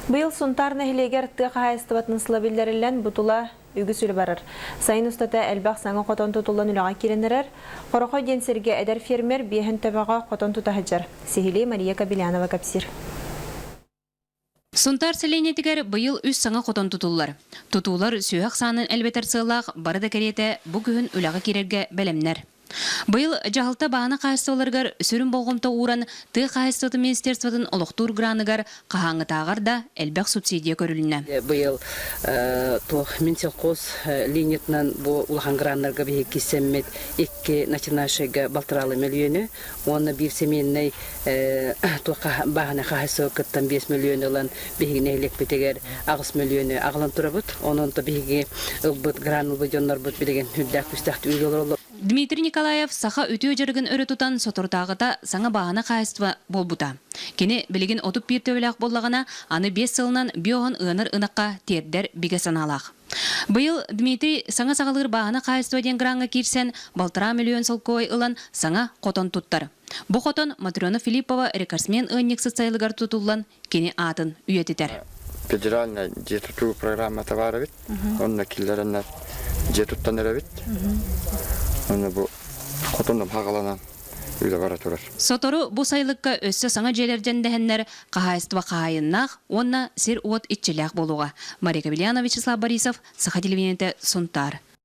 Быйыл Сунтаар нэһилиэгэр тыа хаһаайыстыбатын сыла биллэриллэн, бу тула үгүс үлэ барар. Сайын устата элбэх саҥа хотон тутуллан үлэҕэ киирэн эрэр. Хорохой диэн сиргэ эдэр фермер биэһин төбөҕө хотон тута сылдьар. Сиһилии Мария Кобелянова кэпсиир. Сунтаар сэлиэнньэтигэр быйыл үс саҥа хотон тутуллар. Тутуулар сүөһү ахсаанын элбэтэр сыаллаах бары да кэриэтэ бу күһүн үлэҕэ киирэргэ бэлэмнэр. Быйыл дьаһалта баһаана хаһаайыстыбаларыгар сүрүн болҕомто ууран, тыа хаһаайыстыбатын министерствотын олохтуур граныгар хаһааҥҥытааҕар да элбэх субсидия көрүлүннэ. Быйыл туох Минсельхоз линиятынан бу улахан граннарга биһиги киирсэммит икки начинающайга балтараалы мөлүйүөнү уонна биир семейнэй туох бааһынай хаһаайыстыба кыттан 5 мөлүйүөн ылан биһиги нэһилиэкпитигэр 8 мөлүйүөнү аҕалан турабыт. Онон то биһиги ылбыт гран ылбыт дьоннорбут билигин үрдээх күстээхтик үлэ олороллор. Дмитрий Николаев саха үтүө дьарыгын өрө тутан соторутааҕыта саҥа бааһына хаһаайыстыба буолбута. Кини билигин 31 төбөлөөх буоллаҕына, аны биэс сылынан биоһун ыанар ынахха тиэрдэр бигэ санаалаах. Быйыл Дмитрий саҥа саҕалыыр бааһына хаһаайыстыба диэн граҥҥа киирсэн, балтараа мөлүйүөн солкуобай ылан саҥа хотон туттар. Бу хотон Матрена Филиппова рекордсмен ыанньыксыт сайылыгар тутуллан кини аатын үйэтитэр. Федеральнай дьиэ тутуу программата баар эбит. Онно киллэрэннэр дьиэ туттан эрэбит. Онно бу хотоном хаҕаланан үлэ бара турар. Сотору бу сайылыкка өссө саҥа дьиэлэр дьэндэһэннэр хаһаайыстыба хаһаайыннаах уонна сир-уот иччилээх буолуоҕа. Мария Кабельянова, Вячеслав Борисов, Саха телевидениетэ, Сунтаар.